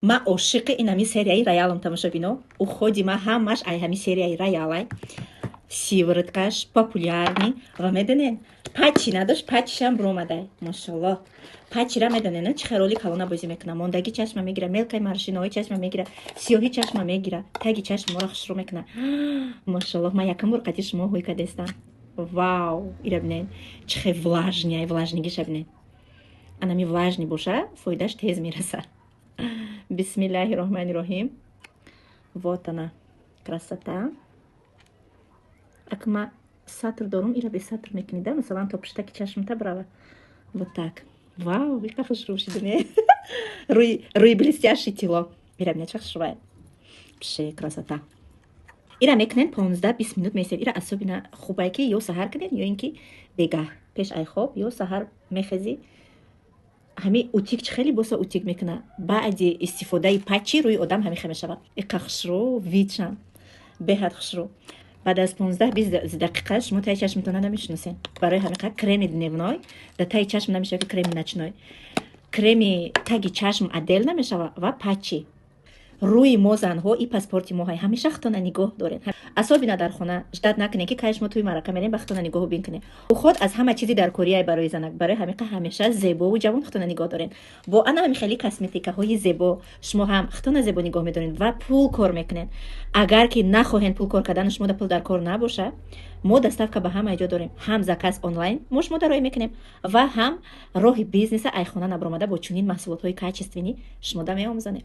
Ман ошиқи ин ҳами серияи Роялам, тамошобино. Уходи ма ҳамаш ай ҳами серияи Роялай. Сывороткаш популярный ва медонен, патчи надошт, патчишам буромадай, машоллоҳ. Патчира медонен, чӣ хел роли калона бозӣ мекуна: мондагӣ чашма мегира, мелкий морщинаҳои чашма мегира, сиёҳи чашма мегира, таги чашм моро хушрӯ мекуна, машоллоҳ. Ман якам бор қати шумо ҳуй кадестам. Вау, ира бинен, чӣ хел влажный, влажныйгиша бинен. Анами влажный боша, фоидаш тез мераса. Бисмиллаҳи роҳмани роҳим. Вот она, красота. Ака, ма сатр дорум, ира бе сатр мекунӣ да, масалан, то пуштаки чашмта брава. Вот так. Вау, иқа хушрӯ шидане, рӯи блестящий тило. Ира бина, ча хушрӯвай, вообще красота. Ира мекунен, 15-20 минут месед. Ира особенно хубае, ки ё саҳар кунен, ё ин ки бегаҳ пеш ай хоб, ё саҳар мехезӣ. Ҳами утюг чӣ хеле боса утюг мекуна, баъди истифодаи патчи рӯи одам ҳамихе мешавад. Иқа хушрӯ, видшам беҳад хушрӯ. Баъд аз 15-20 дақиқа шумо таи чашмтона намешиносен. Барои ҳамиқа креми дневной дар таи чашм намешава, ки креми ночной, креми таги чашм отдельно мешава ва патчи. Рӯи мо занҳо и паспорти мо ҳай, ҳамеша худтона нигоҳ дорен, особенно дар хона. Ждать накунем, ки кай шумо тӯи марака мерем, ба худтона нигоҳу бин кунем. Уход аз ҳама чизи дар корияй барои занак. Барои ҳамиқа ҳамеша зебову ҷавон худтона нигоҳ дорен. Бо ана ҳами хеле косметикаҳои зебо шумо ҳам худтона зебо нигоҳ медорен ва пул кор мекунен. Агар ки нахоҳен пул кор кардан, шумо да пул дар кор набоша, мо доставка ба ҳама ҷо дорем. Ҳам заказ онлайн мо шумо дароӣ мекунем ва ҳам роҳи бизнеса айхона набаромада бо чунин маҳсулотҳои качественный шумо да меомӯзонем.